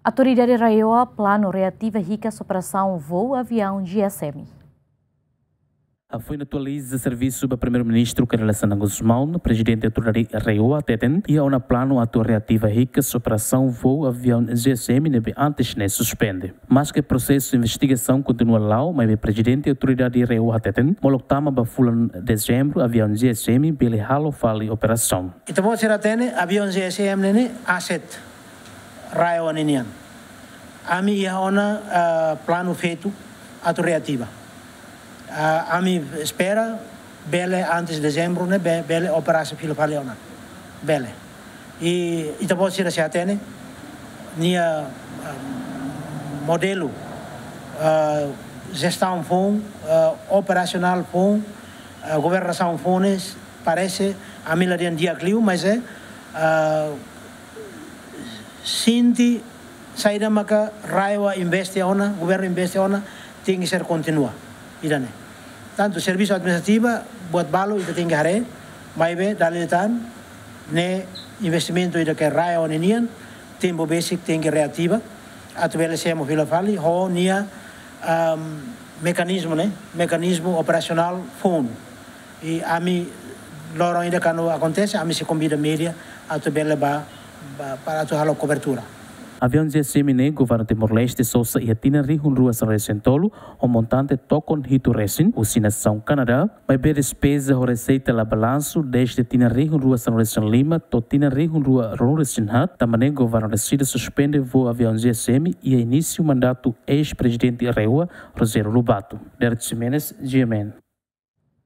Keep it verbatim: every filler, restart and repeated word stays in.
Autoridade RAEOA planu reativa hikas operasaun voo aviaun GSM. Hafoin atualiza servisu ba Primeiru-Ministru Kay Rala Xanana Gusmão, Prezidente Autoridade RAEOA hateten iha ona planu atu reativa hikas operasaun voo aviaun GSM ne'ebé antes ne'e suspende. Maske prosesu investigasaun kontinua la'o, maibé Prezidente Autoridade RAEOA hateten molok tama ba fulan Dezembru aviaun GSM bele halo fali operasaun. Ita-boot sira hatene aviaun GSM ne'e ne'e aset RAEOA ninian. Ami iha ona, ah, planu fetu atu reativa. Ah, ami espera bele antes Dezembru ne'e be-, bele operasi fila fali ona. Bele. I ita-boot sira sei hatene nia, ah, modelu, ah, jestaun foun, ah, operasionál foun, ah, governasaun foun ne'e parese ami la dehan di'ak liu, mas é, ah, sente saida maka RAEOA investe ona, governu investe ona, tenke ser kontinua. Ida-ne'e. Tantu servisu administrativa, buat balu ita tenke haree, maibé dala ida tan ne'e investimentu ida ke RAEOA ninian, tempu besik tenke reativa, atu bele semo fila fali, ho nia, am, mekanizmu ne'e, mekanizmu operasionál foun. I ami loron ida kuandu akontese, ami sei konvida média atu bele ba, ba, para atu halo kobertura. Aviaun GSM ne'e Governu Timor-Leste sosa iha tinan rihun rua sanulu-resin-tolu, ho montante tokon hitu resin, husi nasaun Kanadá, maibé despeza ho reseita la balansu dezde tinan rihun rua sanulu-resin-lima to'o tinan rihun rua ruanulu-resin-haat, tanba ne'e Governu deside suspende voo aviaun GSM iha inísiu mandatu eis-Prezidente RAEOA, Rogério Lobato. Derek Ximenes, GMN.